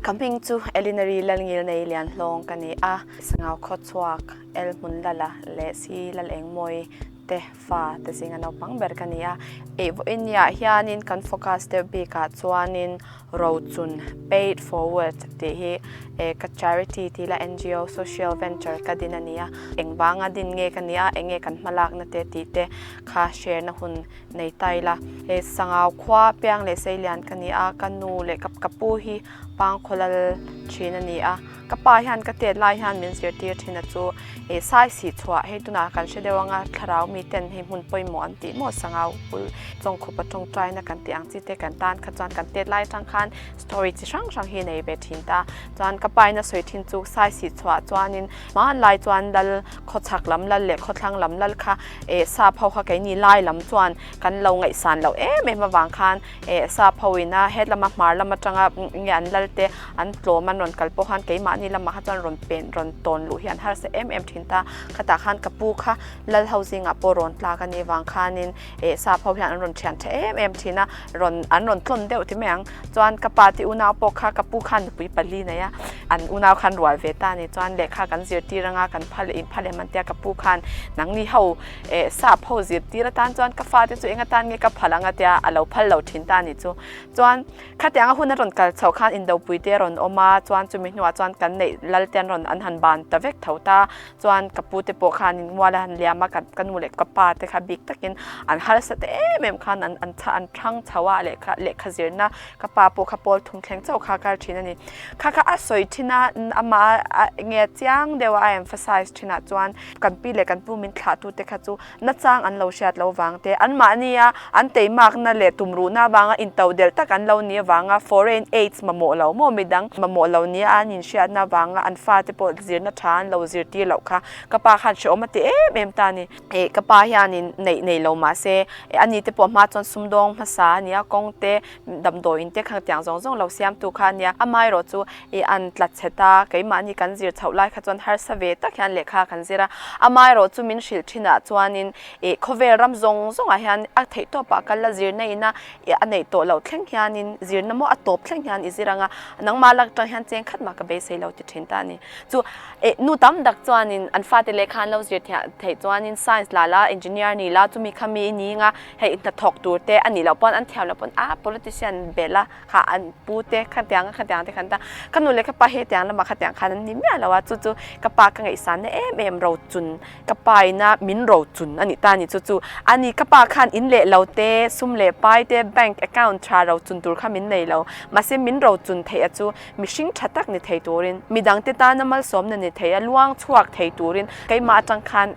Ka hming chu Elinary Lalngilnei Lianhlawng ka ni a, Sangau Khawchhuak, El Hmunlala leh Si Lalengmawii te fa te zinga naupang ber ka ni a. Ei vawiin niah hianin kan focus deuh bikah chuanin Rochun, Pay It Forward, tih hi ka charity tih la NGO social venture ka din a ni a. Engvanga din nge ka nia, enge kan hmalakna te tih te kha share na hun nei ta ila. He Sangau khua piang leh seilian ka ni a, ka nu leh ka pu hi Pangkhawlal thin a ni a. Ka pa hian ka tet lai hian min zirtir thin a chu ih sai sih chhuah hei tunah kan hre deuh anga thlarau mi ten hei hmun pawimawh an tih maw Sangau bul chawngkhupa tawngtaina kan tih ang chi te kan tan kha chuan kan tet lai atang khan story chi hrang hrang hi nei ve thin ta. Chuan ka pa in a sawi thin chu sai sih chhuah chuanin hmanlai chuan lal khawchhak lam lal leh khawthlang lam lal kha eh sap ho kha keini lai lam chuan kan lo ngaihsan loh em em avang khan eh sap ho ina het lama hmar lam atanga nge an lal te an tlawm an rawn kal pawh khan keimahni lamah kha chuan rawn pen rawn tawn luh hi an harsa em em thin ta. Khatah khan ka pu kha lal ho zingah pawh rawn tlak a nih vang khanin eh sap ho hian an rawn thian tha em em thin a, rawn an rawn tlawn deuh ti mai ang. Chuan ka pa te unau pawh kha ka pu khan nupui pali nei a, an unau khan rual ve ta a ni. Chuan lehkha kan zirtir anga kan phal in phal em an tia ka pu khan nangni ho eh sap ho zirtir atan chuan ka fate chu eng atan nge ka phal ang a tia a lo phal lo thin ta a ni chu. Chuan khatianga hun a rawn kal chhoh khan indopui te a rawn awm a, chuan chumi hnuah chuan kan neih lal te an rawn an han ban ta vek tho ta. Chuan ka pu te pawh khanin mual a han liam a, ka nu leh ka pa te kha bik takin an harsa ta em em khan an an an thang chho a lehkha lehkha zirna ka pa pawh kha pawl thum thleng chauh kha kal thin a ni. Kha kha a sawi thin a, amah a nge chiang deuh a a emphasize thin ah chuan kan pi leh kan pu min thlah tu te kha chu nachang an lo hriat lo vang te, anmahnia an teimakna leh tumruhna avanga intodelh tak an lo nih avanga foreign aids mamawh lo maw midang mamawh lo nia an inhriatna avanga an fate pawh zirna tha an lo zirtir loh kha ka pa khan hrehawm a ti em em ta a ni. Ih ka pa hianin neih nei lo mahse ani te pawh hma chuan sumdawng hmasa a nia, kawng te damdawiin te kha tiang zawng zawng lo siamtu kha a nia, amaherawh chu I an tla chhe ta, keimahni kan zir chhoh lai kha chuan harsa ve tak hian lehkha kan zir a, amaherawh chu min hrilh thinah chuanin ih khawvel ram zawng zawngah hian a theih tawpah kal la zirna ina ih a neih tawh loh thleng hianin zirna maw a tawp thleng hian i zir ang a, nangmah lak atang hian cheng khat mah ka beisei lo ti thin ta a ni. Chu ih nu tam tak chuanin an fate lehkha an lo zir theih chuanin science la la engineer ni la chumi kha mi i ning a, hei hnathawk tur te a nih loh pawn an thiam loh pawn a politician belh a, kha an pu te khatiang a khatiang te khan ta ka nu leh ka pa hetiang lamah khatiang khan an ni miah lo a chu chu ka pa ka ngaihsan na em em ro chun ka pa ina min ro chun a nih ta a ni chu chu a ni ka pa khan in leh lo te sum leh pai te bank account tha ro chun tur kha min nei lo mahse min ro chun theih a chu mihring tha tak ni thei turin midang te tana malsawmna ni thei a luang chhuak thei turin keimah atang khan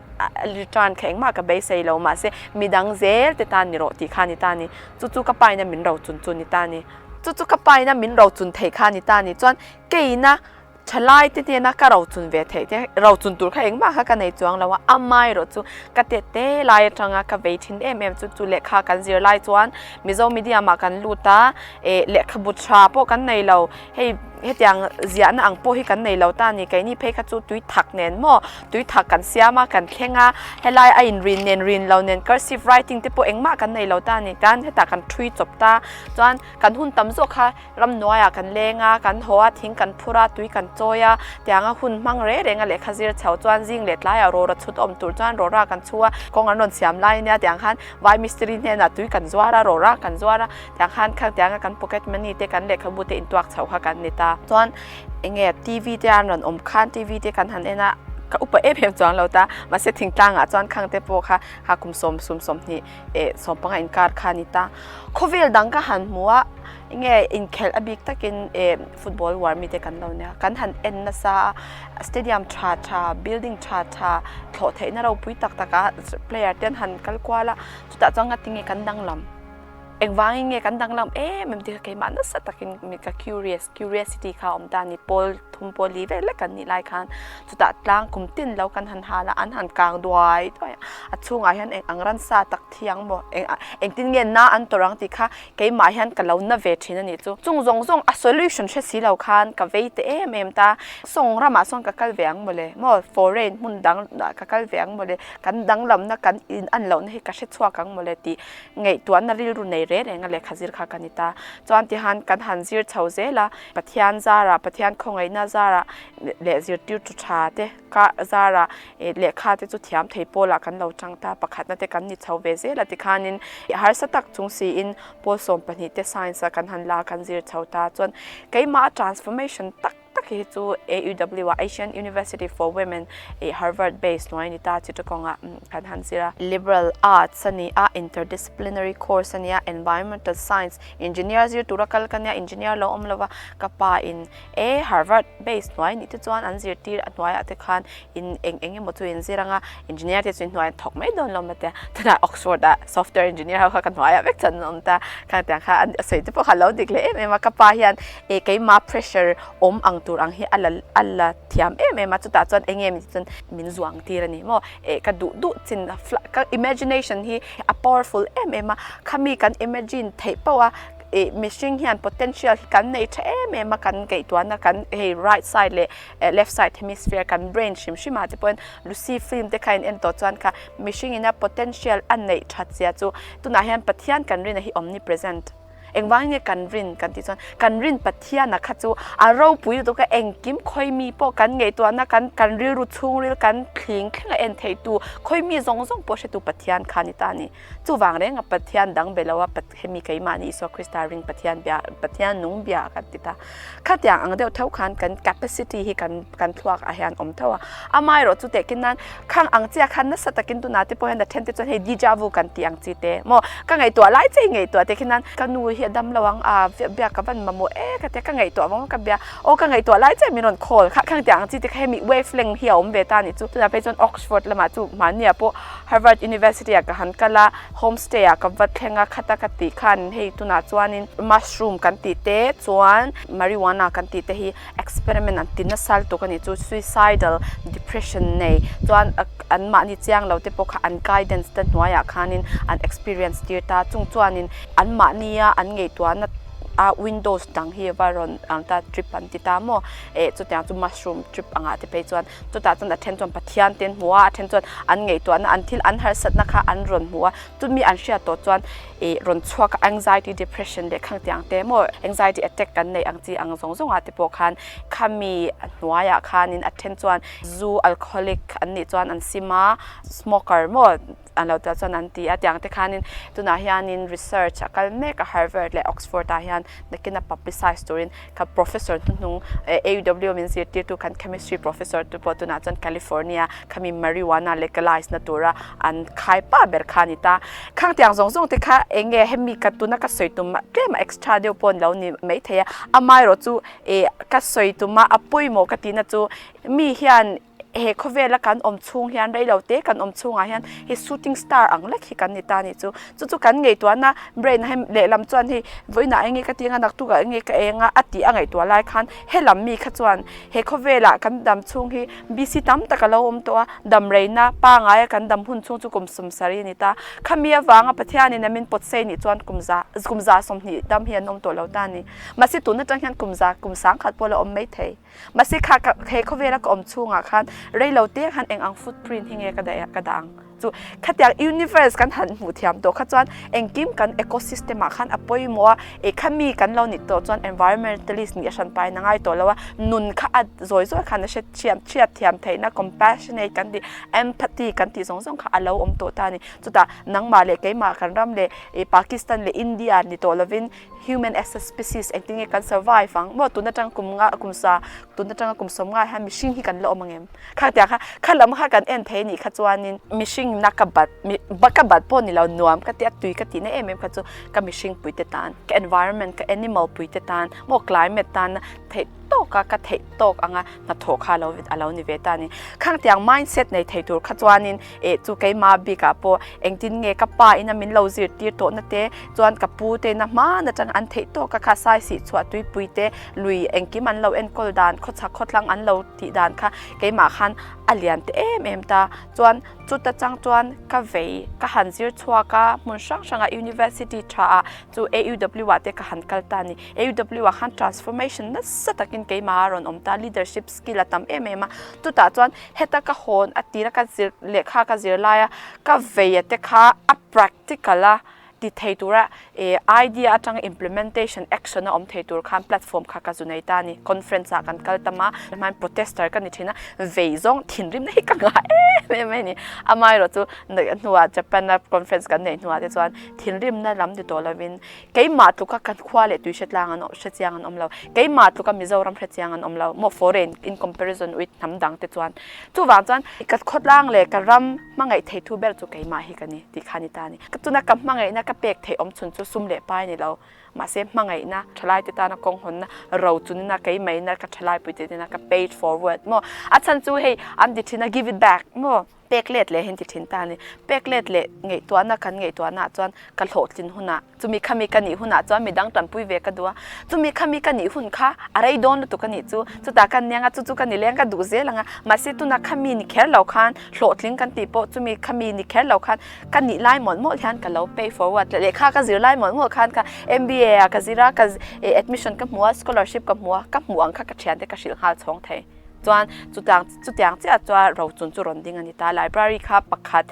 return kha engmah ka beisei lo mahse midang zel te tan ni rawh tih kha a ni ta a ni. Chu chu ka paina min ro chun chu ni ta ni. Chu chu ka paina min ro chun thei kha ni ta ni. Chuan keina thalai te hnena ka ro chun ve theih te, ro chun tur kha engmah kha ka nei chuang lo a, amaherawh chu ka tet te lai atanga ka vei thin em em chu chu lehkha kan zir lai chuan Mizo medium ah kan lut a, eh lehkhabu tha pawh kan nei lo, hei hetiang ziahna ang pawh hi kan nei lo ta ni, keini phei kha chu tui thak nen maw tui thak kan siam a kan thleng a, helai a inrin nen rin lo nen cursive writing te pawh engmah kan nei lo ta ni tan hetah kan thui chawp ta chuan kan hun tam zawk kha ramhnuaiah kan leng a kan haw a thing kan phur a tui kan chawi a tianga hun hmang reng reng a lehkha zir chho chuan zing leh tlaiah rawra chhut awm tur chuan rawra kan chhu a kawng an rawn siam lai ania tiang khan vai mistiri hnenah tui kan zuar a rawra kan zuar a tiang khan khang tianga kan pocket money te kan lehkhabu te intuak chho kha kan ni ta chuan enge TV te an rawn awm khan TV te kan han en a ka upa em em chuang lo ta mahse thingtlangah chuan khang te pawh kha ha kum sawm sum sawmhnih eh sawmpanga inkar kha a ni ta khawvel dang ka han hmu a enge inkhelh a bik takin eh football uar mite kan lo nia kan han en nasa a stadium tha tha building tha tha thlawh theihna ropui tak tak a player te an han kal kual a chutah chuan ngatinge kan danglam Engvangin nge kan danglam em em tih kha keimah nasa takin ka curious, curiosity kha a awm ta a ni. Pawl thum pawl li vel lek kan nih lai khan chutah tlang kum tin lo kan han hal a, an han kang duai duai a, a chhungah hian eng ang ransa tak thiang maw, eng engtin nge na an tawrh ang tih kha keimah hian ka lo na ve thin a nih chu. Chung zawng zawng a solution hre si lo khan ka vei ta em em ta, sawng ramah sawn ka kal ve ang mawle maw, foreign hmun dang ah ka kal ve ang mawle, kan danglamna kan in an lohna hi ka hre chhuak ang mawle tih Ngaihtuahna rilru nei re renga lehkha zir kha ka ni ta. Chuan tihan kan han zir chho zel a, Pathian zarah, Pathian khawngaihna zarah leh zirtirtu tha te ka zarah lehkha te chu thiam thei pawlah kan lo tang ta, pakhatna te kan ni chho ve zel a tikhanin harsa tak chung siin pawl 12 te science a kan han la kan zir chho ta. Chuan keimah transformation tak tak hi chu AUW ah Asian University for Women ih Harvard base hnuai a ni ta Chittagong ah kan han zir a. Liberal Arts a ni a, Interdisciplinary course a ni a, Environmental Science, Engineer zir tura kal ka nia, Engineer lo awm lova ka pa in e Harvard base hnuai nih te chuan an zirtir a hnuaiah te khan in eng eng emaw chu in zir anga Engineer te chu in hnuai an thawk mai dawn lo maw tia tunah Oxford ah Software Engineer ho kha ka hnuaiah vek chuan an awm ta, khangtiang kha a sawi te pawh kha a lo dik leh em em a, ka pa hian E keimah pressure awm ang tur ang hi a la a la thiam em em a, chutah chuan eng nge min tih chuan min zuang tir a ni maw? E ka duh duh chin ka imagination hi a powerful em em a, khami kan imagine theih poh a e mihring hian potential hi kan nei tha em em a, kan ngaihtuahna kan hei right side leh left side hemisphere kan brain hrim hrim ah te pawhin Lucy film te kha in en tawh chuan kha mihring ina potential a neih that zia chu tunah hian Pathian kan rin a hi omnipresent. Engvangin nge kan rin kan tih chuan kan rin Pathiana kha chu a ropui lutuk a, engkim khawi mi pawh kan ngaihtuahna kan kan rilru chhungril kan thling thleng a en theitu khawi mi zawng zawng pawh hretu Pathian kha a ni ta a ni. Chuvang renga Pathian dang be lo a hemi keimahni Isua Krista ring Pathian bia Pathian nung bia kan ti ta. Khatiang ang deuh tho khan kan capacity hi kan kan thluak ah hian awm tho a, amaherawh chu tehkin nan khang ang chiah khan nasa takin tunah te pawh hian a then te chuan hei deja vu kan tih ang chi te maw ka ngaihtuah lai che i ngaihtuah tehkin nan ka nu hi a dam lo ang a biak ka van mamawh e ka tia ka ngaihtuah vang ka bia aw ka ngaihtuah lai che min rawn call kha khang tiang ang chi te kha hemi wave length hi a awm ve ta anih chu tunah phei chuan Oxford lamah chu mahni ah pawh Harvard University ah ka han kal a, homestay ah ka va thleng a, khata ka tih khan hei tunah chuanin mushroom kan tih te chuan marijuana kan tih te hi experiment an ti nasa lutuk a ni chu suicidal depression nei chuan an mahni chiang lo te pawh kha an guidance te hnuaiah khanin an experience tir ta chung chuanin an mahnia an ngaihtuahna a windows dang hi va rawn ang ta trip an ti ta maw eh chutiang chu mushroom trip angah te phei chuan Chutah chuan a then chuan Pathian te an hmu a, a then chuan an ngaihtuahna, an thil an harsatna kha an rawn hmu a. Chumi an hriat tawh chuan ih rawn chhuak a anxiety, depression leh khang tiang te maw anxiety attack kan neih ang chi ang zawng zawngah te pawh khan khami hnuaiah khanin a then chuan zu alcoholic an nih chuan an sim a, smoker maw an lo tel chuan an ti a tiang te khanin tunah hianin research a kal mek a Harvard leh Oxford ah hian nakin a publicise turin ka professor hnuhnung AUW min zirtirtu kan chemistry professor te pawh tunah chuan California khami marijuana legalize na tura an khai pa ber kha a ni ta khang tiang zawng zawng te kha eng nge hemi ka tuna ka sawi tum tlem a extra deuh pawh an lo ni maithei a amaherawh chu ih ka sawi tum a a pawimawh ka tihna chu mi hian He khawvela kan awm chhung hian rei lo te kan awm chhungah hian hei shooting star ang lek hi kan ni ta a nih chu. Chu chu kan ngaihtuahna brain ah hian lehlam chuan hei vawiinah eng nge ka ti anga naktukah eng nge ka eng a a tih a ngaihtuah lai khan helam mi kha chuan he khawvelah kan dam chhung hi BC tam tak a lo awm tawh a, dam reina pangaia kan dam hun chhung chu kum 70 a ni ta. Khami avanga Pathianin a min pawt sei nih chuan kum za kum 120 dam hi an awm tawh lo ta a ni. Mahse tun atang hian kum za kum 10,000 pawh la awm maithei. Mahse kha ka he khawvela ka awm chhungah khan reilo te khan eng ang footprint hi nge ka daih ka dah ang chu khatiang universe kan han hmuh thiam tawh kha chuan engkim kan ecosystem ah khan a pawimawh a eh khami kan lo nih tawh chuan environmentalist nih a hran pahin a ngai tawh lo a nun kha a zawi zawi khan a hre thiam hriat thiam theihna compassionate kan tih empathy kan tih zawng zawng kha a lo awm tawh ta a ni chutah nangmah leh keimah kan ram leh ih Pakistan leh India ni tawh lovin Human as a species engtin nge kan survive ang maw tun atang kum nga kum sa tun atanga kum 50 hian mihring hi kan la awm ang em kha tiang kha kha lam kha kan en thei anih kha chuanin mihring na ka bat mi ka bat pawh ni lo nuam ka tia tui ka tihna em em kha chu ka mihring pui te tan ka environment ka animal pui te tan maw climate tan theih tawk a ka theih tawk anga hnathawh kha alo alo ni ve ta a ni khang tiang mindset nei thei tur kha chuanin eh chu keimah bikah pawh engtin nge ka pa ina min lo zirtir tawhna te chuan ka pu te ina hman atang an theih tawk a kha sai sih chhuah tuipui te lui engkim an lo enkawl dan khawchhak khawthlang an lo tih dan kha keimah khan a lian te em em ta chuan chuta chang chuan ka vei ka han zir chhuak a hmun hrang hranga university tha ah chu AUW ah te ka han kal ta a ni AUW ah khan transformation nasa takin keimah a rawn awm ta leadership skill a tam em em a chutah chuan heta ka hawn a tira ka zir lehkha ka zir laia ka vei a te kha a practical a. ti thei tura eh idea atanga implementation action a awm thei tur khan platform kha ka zu nei ta a ni. Conference ah kan kal tam a, hmain protester ka ni thin a, vei zawng thinrimna hi ka ngah em em mai a ni. Amaherawhchu hnuah Japan a conference kan neih hnuah te chuan thinrimna lam ni tawh lovin keimah tluka kan khua leh tui hretlang an hrechiang an awm lo, keimah tluka Mizoram hrechiang an awm lo maw foreign in comparison with hnam dang te chuan. Chuvang chuan ka khawtlang leh ka ram hmangaih thei thu ber chu keimah hi ka ni tih kha a ni ta a ni. Tuna ka hmangaihna ka pek theih awm chhun chu sum leh pai a ni lo. Mahse hmangaihna thalaite tana kawng hawnna ro chunina keimaina ka thalaipui te nena ka pay it forward maw? A chhan chu hei an ti thin a give it back maw? Pek let leh hi an ti thin ta a ni. Pek let leh ngaihtuahna kan ngaihtuahna ah chuan ka hlawhtlin hunah chumi khami ka nih hunah chuan midang tanpui ve ka duh a, chumi khami ka nih hun kha a rei dawn lutuk a nih chu, chutah ka niang a chu chu ka ni leng ka duh zel ang a, mahse tuna khami ni kher lo khan hlawhtling kan tih pawh chumi khami ni kher lo khan ka nih lai mawlh mawlh hian ka lo pay forward leh lehkha ka zir lai mawlh mawlh khan ka M_B_A ah ka zir a ka admission ka hmu a scholarship ka hmu a ka hmuh ang kha ka thiante ka hrilh nghal chhawng thei chuan chutang chutiang chiah chuan rochun chu rawn ding a ni ta library kha pakhat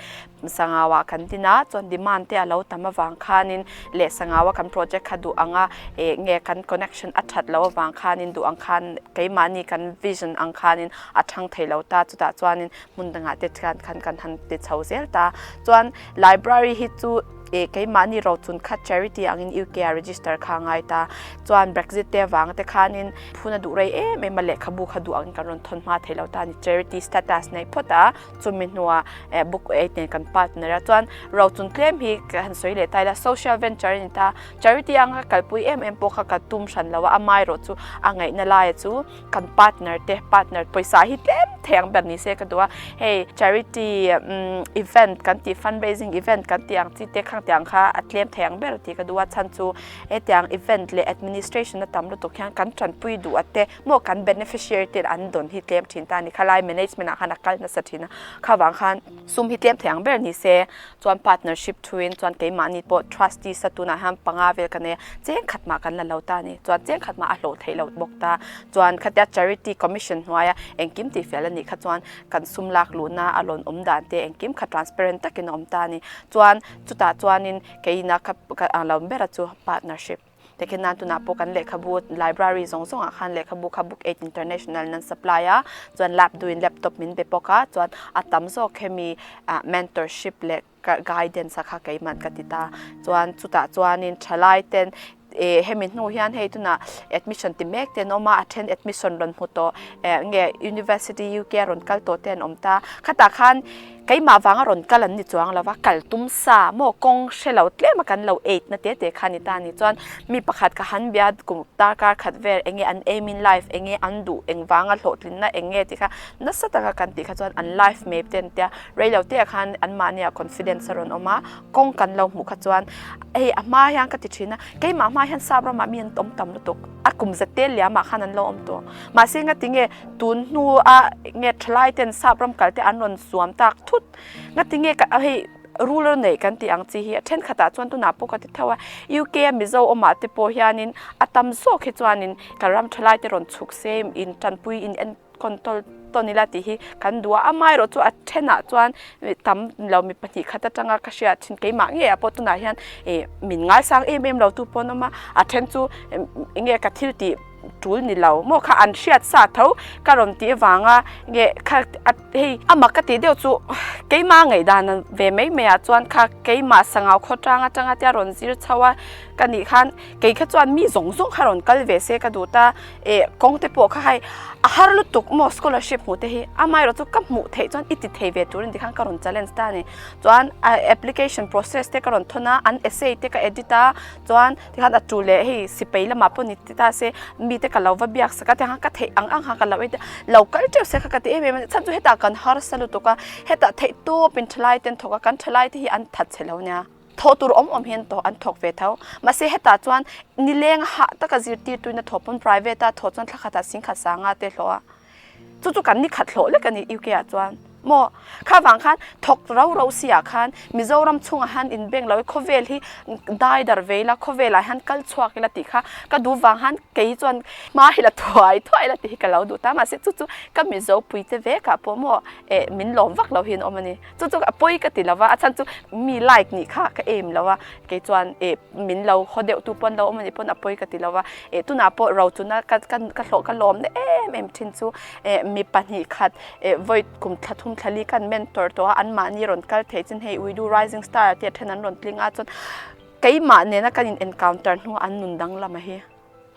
sangau ah kan din a chuan demand te a lo tam avang khanin leh sangau a kan project kha duh ang a eh nge kan connection a that loh avang khanin duh ang khan keimahni kan vision ang khanin a thang thei lo ta chutah chuanin hmun dangah te chuan khan kan han ti chho zel ta chuan library hi chu eh keimahni rochun kha charity angin U_K ah register kha a ngai ta chuan brexit te avang te khanin phun a duh rei em em a lehkhabu kha duh angin kan rawn thawn hma thei lo ta a ni charity status nei phawt a chumi hnuah eh book eight nen kan partner a chuan rochun tlem hi ka han sawi leh ta ila social venture a ni ta charity anga kalpui em em pawh kha ka tum hran lo a amaherawh chu a ngaihna laia chu kan partner te partner pawisa hi tlem thei ang ber ni se ka duh a hei charity event kan tih fundraising event kan tih ang chi te khang tiang kha a tlem thei ang ber tih ka duh a chhan chu hetiang event leh administration a tam lutuk hian kan tanpui duh a te maw kan beneficiary te an dawn hi tlem thin ta a ni khalai management ah khan a kal nasa thin a khavang khan sum hi tlem thei ang ber ni se. Chuan partnership thuin chuan keimahni pawh trustees a tunah hian panga vel ka nei a, cheng khat mah kan la lo ta a ni. Chuan cheng khat mah a hlawh theih loh bawk ta. Chuan khatia charity commission hnuaia engkim tih fel a nih kha chuan kan sum lak luhna a rawn awm dan te engkim kha transparent takin a awm ta a ni. Chuan chutah chuanin keina ka ang lo bera chu partnership. Tekhin nan tunah pawh kan lehkhabu library zawng zawngah khan lehkhabu kha Book Aid International in an supply a, chuan lap duhin laptop min be bawk a, chuan a tam zawk hemi ah mentorship leh guidance a kha keimah ka ti ta. Chuan chutah chuanin thalai ten eh hemi hnu hian hei tunah admission ti mek te an awm a, a then admission rawn hmu tawh eh nge University UK a rawn kal tawh te an awm ta. Khatah khan Keimah vanga rawn kal an ni chuang lo va, kal tum sa maw kawng hre lo tlem a kan lo eit na te te kha ni ta ni chuan mi pakhat ka han bia kum darkar khat vel eng nge an aim in life eng nge an duh eng vanga hlawhtlinna eng nge tih kha nasa taka kan tih kha chuan an life map te an tia rei lo te ah khan an mahni ah confidence a rawn awm a kawng kan lo hmuh kha chuan hei a hma hian ka ti thin a keimah hma hian sap ramah mi an awm tam lutuk a kum zet te liam ah khan an lo awm tawh mahse ngatinge Tun hnu a nge thalai ten sap ram kal te an rawn zuam tak thut. Ngati nge ka hei ruler nei kan tih ang chi hi a thenkhat ah chuan tunah pawh ka ti tho a UK a Mizo awmah te pawh hianin a tam zawk hi chuanin ka ram thalai te rawn chhuk se in tanpui in en control tawn ila tih hi kan duh a amaherawh chu a thenah chuan tam lo mi pahnih khat atanga ka hriat thin keimah ngei ah pawh tunah hian ih min ngaisang em em lo tu pawh an awm a a then chu enge ka thil tih tul ni lo maw kha an hriat sa tho ka rawn tih avanga nge kha hei a mak ka tih deuh chu keimah ngaihdan ve mai mai ah chuan kha keimah sangau khaw tang atanga tia rawn zir chho a ka nih khan kei kha chuan mi zawng zawng kha rawn kal ve se ka duh ta eh kawng te pawh kha hei a har lutuk maw scholarship hmuh te hi amaherawh chu ka hmuh theih chuan i ti thei ve tur a ni tikhan ka rawn challenge ta a ni chuan a application process te ka rawn thawn a an essay te ka edit a chuan Tikhan a tu leh hei sipai lamah pawh ni ti ta se mite ka lo va biak sak a tikhan ka theih ang ang kha ka lo ei lo kal teuh se kha ka ti em em a ni chhan chu hetah kan harsa lutuk a hetah theih tawp in thalai te an thawk a kan thalai te hi an that chhe lo nia thawh tur awm awm hian an thawk ve tho mahse hetah chuan nileng hah taka zirtirtuin a thawh pawn private a thawh chuan thla khatah singkhat sanga te hlawh a. Chu chu kan ni khat hlawh lek a ni UK ah chuan. Maw? Kha vang khan thawk rau rau si ah khan Mizoram chhungah hian in bank lo i khawvel hi dai dar ve ila, khawvelah hian kal chhuak ila tih kha ka duh vang khan kei chuan hma hi la thuai thuai ila tih hi ka lo duh ta. Mahse chu chu ka Mizo puite vekah pawh maw eh min lawm vak lo hi an awm a ni. Chu chu a pawi ka ti lo va, a chhan chu mi like nih kha ka aim lo a, kei chuan eh min lo haw deuh tu pawn lo awm a nih pawn a pawi ka ti lo va. Eh tunah pawh Rochuna ka ka ka hlawh ka lawmna em em thin chu eh mi pahnih khat eh vawi kum thla thum thla li khan mentor tawh a, anmahni rawn kal thei chin hei Uidu Rising Star tia then an rawn tling a chuan keimah nena kan in encounter hnuah an nun danglam a hi.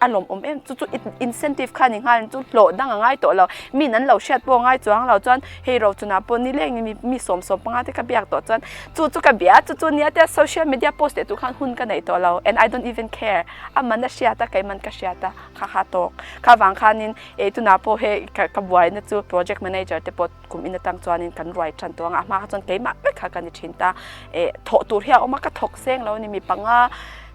A lawmawm em chu chu incentive kha ni nghal chu hlawh dang a ngai tawh lo min an lo hriat pawh a ngai chuang lo chuan hei Rochunah pawh ni leng in mi sawm sawm panga te ka biak tawh chuan chu chu ka bia chu chu nia tia social media post leh tur khan hun ka nei tawh lo and I don't even care a man a hriat a keiman ka hriat a kha kha tawk kha vang khanin eh tunah pawh hei ka ka buaina chu project manager te pawh kum in atang chuanin kan ruai tan tawh ang a hma kha chuan keimah vek kha ka ni thin ta eh thawh tur hi a awm a ka thawk seng lo a ni mi panga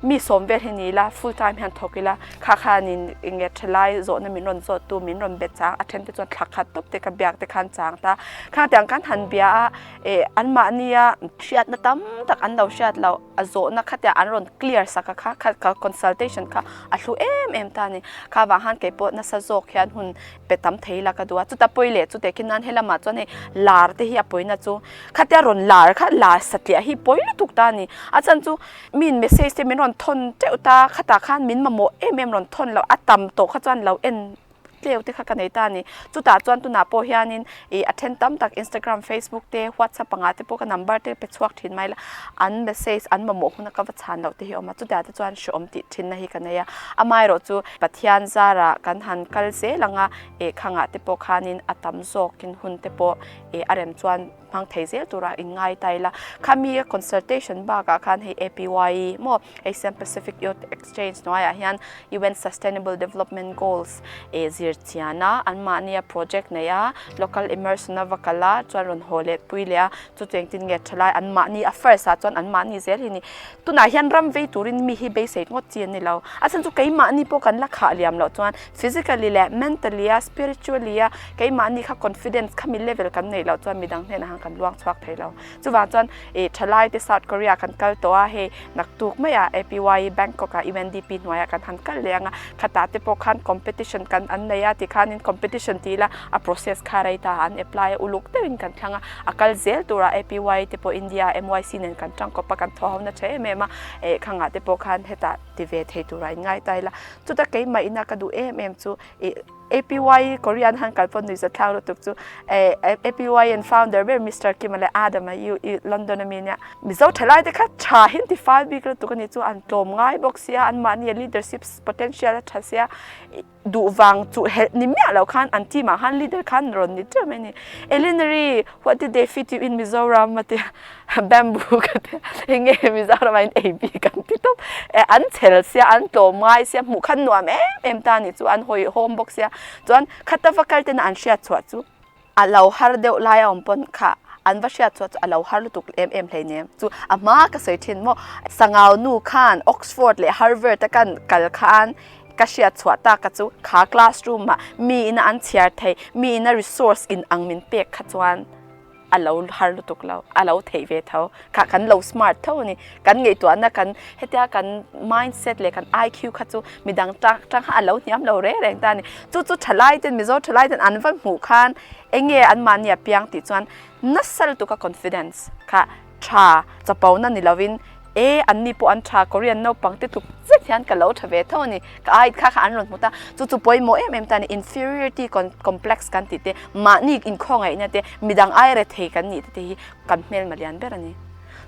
mi sawm vel hi ni ila full time hian thawk ila kha khanin enge thalai zawhna min rawn zawt tu min rawn bet chang a then te chuan thla khat tawp te ka biak te khan chang ta khang tiang kan han bia a eh anmahnia hriatna tam tak an lo hriat loh a zawhna khatia an rawn clear sak a kha kha ka consultation kha a hlu em em ta a ni kha vang khan keipawh nasa zawk hian hun pe tam thei ila ka duh a chuta pawi leh chuteh khi nan helamah chuan hei lar te hi a pawina chu khatia rawn lar kha lar satliah hi pawi lutuk ta a ni a chhan chu min message te min rawn thawn teuh ta khatah khan min mamawh em em rawn thawn loh a tam tawh kha chuan lo en tleu te kha ka nei ta a ni chutah chuan tunah pawh hianin ih a then tam tak Instagram Facebook te WhatsApp pangah te pawh ka number te pe chhuak thin mai la an message an mamawh huna ka va chhan loh te hi a awm a chutah te chuan hrehawm tih thinna hi ka nei a amaherawh chu Pathian zarah kan han kal zel ang a eh khangah te pawh khanin a tam zawkin hun te pawh eh a rem chuan hmang thei zel turah in ngai ta ila. Khami a consultation bakah khan hei APYE maw Asian Pacific Youth Exchange hnuaiah hian UN Sustainable Development Goals eh zir chian a anmahnia project nei a local immersion a va kal a chuan rawn haw let pui leh a chu chu engtin nge thalai anmahni a first ah chuan anmahni zel hi ni. Tunah hian ram vei turin mi hi beisei ngawt chi an ni lo. A chhan chu keimahni pawh kan la khah liam loh chuan physically leh mentally a spiritually a keimahni kha confidence khami level kan neih loh chuan midang hnenah khan kan luang chhuak thei lo. Chuvang chuan ih thalai te South Korea kan kal tawh a hei naktuk maiah APYE Bangkok ah UNDP hnuaiah kan han kal leh ang a khatah te pawh khan competition kan an nei a tikhanin competition tih ila a process kha rei ta an apply a uluk deuhin kan thlang a a kal zel turah APY te pawh India MYC nen kan tangkawp a kan thaw ho na tha em em a eh khangah te pawh khan hetah ti ve thei turah in ngai ta ila chuta keimah ina ka duh em em chu ih APY Korean han kal pawh nuihza thlak lutuk chu eh APY an founder ber Mister Kim a leh Adam a i i London ami ania Mizo thalai te kha tha hi an ti fal bik lutuk a ni chu an tlawm ngai bawk sia anmahni a leadership potential a tha sia Duh vang chu helh ni miah loh khan an team ah khan leader khan rawn ni teuh mai a ni. Elinary, what did they feed you in Mizoram? a ti a, bamboo ka ti a, eng nge Mizoram ah in ei bik an ti tawp. An chhel sia, an tlawm ngai sia, hmuh khan nuam em em ta a ni chu, an hawihhawm bawk sia. Chuan khata va kal tena an hriat chhuah chu. A lo har deuh lai a awm pawn kha an va hriat chhuah chu a lo har lutuk em em hleinem chu a hma ka sawi thin maw. Sangau nu khan Oxford leh Harvard a kan kal khan ka hriat chhuah tak a chu kha classroom ah mi ina an chhiar thei mi ina resource in ang min pek kha chuan a lo har lutuk lo a lo theih ve tho kha kan lo smart tho a ni kan ngaihtuahna kan hetia kan mindset leh kan IQ kha chu midang tang tang kha a lo hniam lo reng reng ta a ni. Chu chu thalai ten Mizo thalai ten an va hmuh khan eng nge anmahni a piang tih chuan nasa lutuk a confidence kha tha chapo na ni lovin e anni pawh an tha Korean naupang te tluk zet hian ka lo tha ve tho a ni ka ai kha kha an rawn hmu ta chu chu pawimawh em em ta a ni inferiority complex kan tih te mahni inkhawngaihna te midang ai rethei kan nih te te hi kan hmelma lian ber a ni.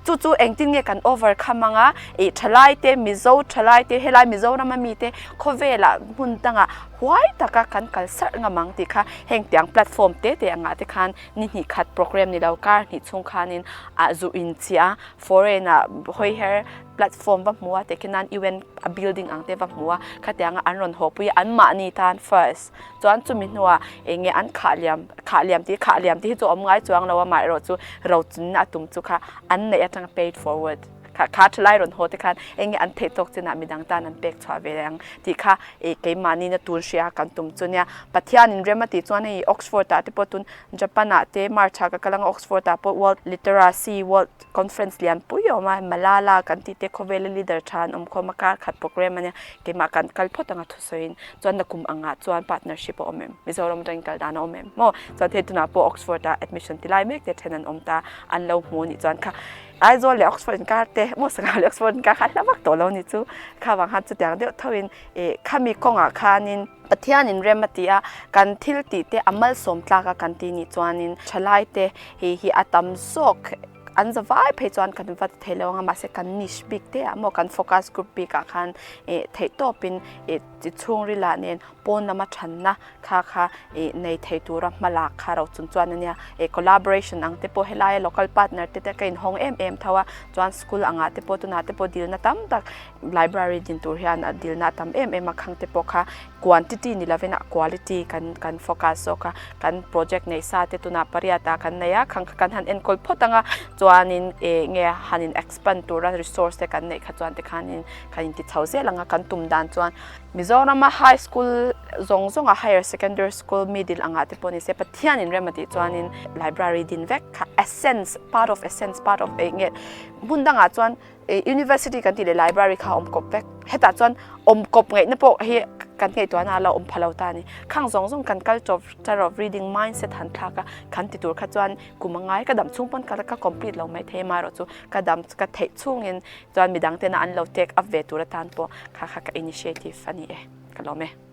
Chu chu engtin nge kan overcome anga ih thalai te Mizo thalai te helai Mizoram a mite khawvelah hmun dangah huai taka kan kal sarh ngam ang tih kha heng tiang platform te te angah te khan ni hnih khat program ni lo kar hnih chhung khanin ah zu in chiah a foreign ah hawi her platform va hmu a tikhin nan UN a building ang te va hmu a khatianga an rawn haw pui a an mahni tan first Chuan chumi hnuah eng nge an khah liam khah liam tih khah liam tih hi chu a awm ngai chuang lo a, amaherawhchu rochunna a tum chu kha an neih atanga paid forward. Kha kha thalai rawn haw te khan eng nge an theih tawk chinah midang tan an pek chhuah ve ang tih kha ih keimahni na tun hria kan tum chu nia. Pathianin rem a tih chuan hei Oxford ah te pawh tun Japan ah te March ah ka kal anga Oxford ah pawh World Literacy World Conference lian pui a awm a, Malala kan tih te khawvela leader tha an awm khawm a kar khat programme a nia keimah kan kal phawt anga thusawiin chuan nakum angah chuan partnership a awm em Mizoram atangin kal dan a awm em maw chuan hei tunah pawh Oxford ah admission ti lai mek te then an awm ta an lo hmu anih chuan kha Aizawl leh Oxford inkar te maw Sangau leh Oxford inkar kha a hla vak tawh lo ni chu kha vang khan chutiang deuh tho in ih khami kawngah khanin Pathianin rem a ti a, kan thil tih te a malsawm tlak a kan tih nih chuanin thalai te hei hi a tam zawk an za vai phei chuan kan va ti thei lo ang a mahse kan niche bik te ah maw kan focus group bik ah khan ih theih tawpin ih chi chhungril ah nen pawn lama thanna kha kha ih nei thei tura hma lak kha ro chung chuan ania ih collaboration ang te pawh helaia local partner te te ka inhawng em em tho a chuan school angah te pawh tunah te pawh dilna tam tak Library din tur hian a dilna a tam em em a, khang te pawh kha quantity ni lovin a quality kan kan focus zawk a, kan project neih sa te tunah pariat ah kan nei a, khang kha kan han enkawl phawt ang a, chuanin eng nge han in expand tura resource te kan neih kha chuan tikhanin kan inti chho zel ang a, kan tum dan chuan Mizorama high school zawng zawnga higher secondary school middle angah te pawh ni se Pathianin rem a tih chuanin library din vek kha essence part of essence part of eng nge hmun dangah chuan University kan tih leh library kha a awm kawp vek. Hetah chuan awm kawp ngaihna pawh hi kan ngaihtuahna a la awm pha lo ta a ni. Khang zawng zawng kan culture of reading mindset han thlak a, kan ti tur kha chuan kum a ngai ka dam chhung pawn ka ka complete lo mai thei amaherawh chu ka dam ka theih chhungin chuan midang tena an lo take up ve tur atan pawh kha kha ka initiative a ni e. Ka lawm e.